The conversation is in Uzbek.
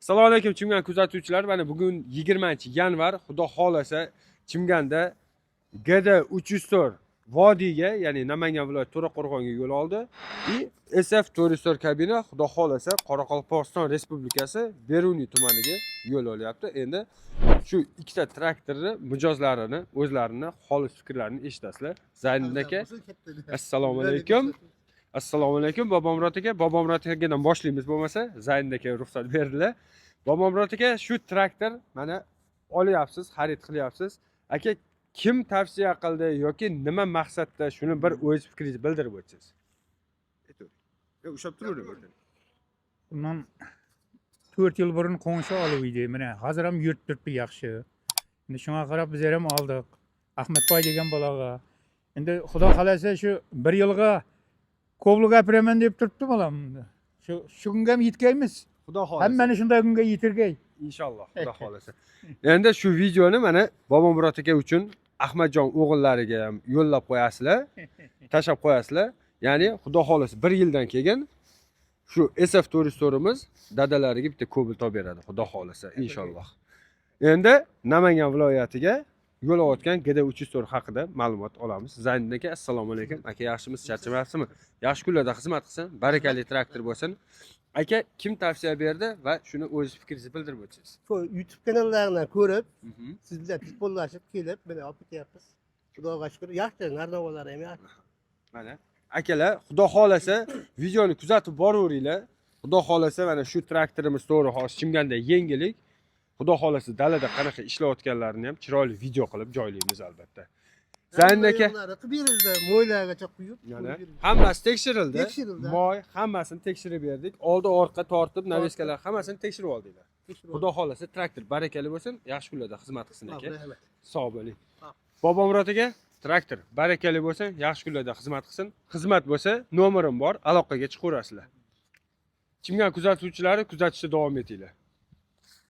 Assalomu alaykum, Chimgan kuzatuvchilari. Mana bugun 20-yanvar, Xudo xolasa, Chimganda GD 304 vodiyga, ya'ni Namangan viloyati To'raqo'rg'onga yo'l oldi. И SF 404 kabina, Xudo xolasa, Qoraqalpog'iston Respublikasi Beruniy tumaniga yo'l olyapti. Endi shu ikkita traktorni mijozlarini o'zlarini xolis fikrlarini eshitasizlar. Zayniddin aka, assalomu alaykum. Assalomu alaykum, Bobomurod aka. Bobomurod akadan boshlaymiz bo'lmasa, Zayniddin aka ruxsat berdilar. Bobomurod aka, shu traktor mana olyapsiz, xarid qilyapsiz. Aka, kim tavsiya qildi yoki nima maqsadda, shuni bir o'z fikringizni bildirib o'tsangiz. Aytavering. Ushlab turavering. Bundan 4 yil burun qo'ngshi olib edi. Mana hozir ham yurib turibdi yaxshi. Endi shunga qarab bizlar ham oldik. Ahmadboy degan bolaga. Endi Xudo xolasa, shu bir yilga Kobulga beraman deb turibdi bolam. Shu kunga ham yetgaymiz. Xudo xohlasa. Hammani shunday kunga yetirgay. Inshaalloh, Xudo xohlasa. Endi shu videoni mana Bobomurod aka uchun Ahmadjon o'g'illariga ham yo'llab qo'yasizlar, tashlab qo'yasizlar. Ya'ni Xudo xohlasa, bir yildan keyin shu SF 404imiz dadalariga bitta Kobalt olib beradi, Xudo xohlasa, inshaalloh. Endi Namangan viloyatiga yo'l olayotgan GD 304 haqida ma'lumot olamiz. Zayniddin aka, assalomu alaykum. Aka, yaxshimisiz? Charchamayapsizmi? Yaxshi kunlarda xizmat qilsin, barakali traktor bo'lsin. Aka, kim tavsiya berdi va shuni o'z fikringizni bildirib o'tsangiz. Shu YouTube kanallaridan ko'rib, siz bilan telefonlashib kelib, mana olib ketyapmiz. Xudoga shukur, yaxshi, narnavolari ham yaxshi. Mana akalar, Xudo xolasa, videoni kuzatib boraveringlar. Xudo xolasa, mana shu traktorimiz, to'g'ri, hozir Chimganda yengillik. Xudo xolasa, dalada qanaqa ishlayotganlarini ham chiroyli video qilib joylaymiz albatta. Zayniddin aka, Yo'llari qilib berildi, mo'ylargacha quyib, mana qo'yib berildi. Hammasi tekshirildi. Tekshirildi. Moy hammasini tekshirib berdik. Oldi orqa tortib, навеска lar hammasini tekshirib oldinglar. Tekshirib Xudo xolasa, traktor barakali bo'lsin, yaxshi kunlarda xizmat qilsin, aka. Rahmat. Sog' bo'ling. Sog'. Bobomurod aka, traktor barakali bo'lsin, yaxshi kunlarda xizmat qilsin. Xizmat bo'lsa, nomerim bor, aloqaga chiqaverasizlar. Chimgan kuzatuvchilari, kuzatishda davom etinglar.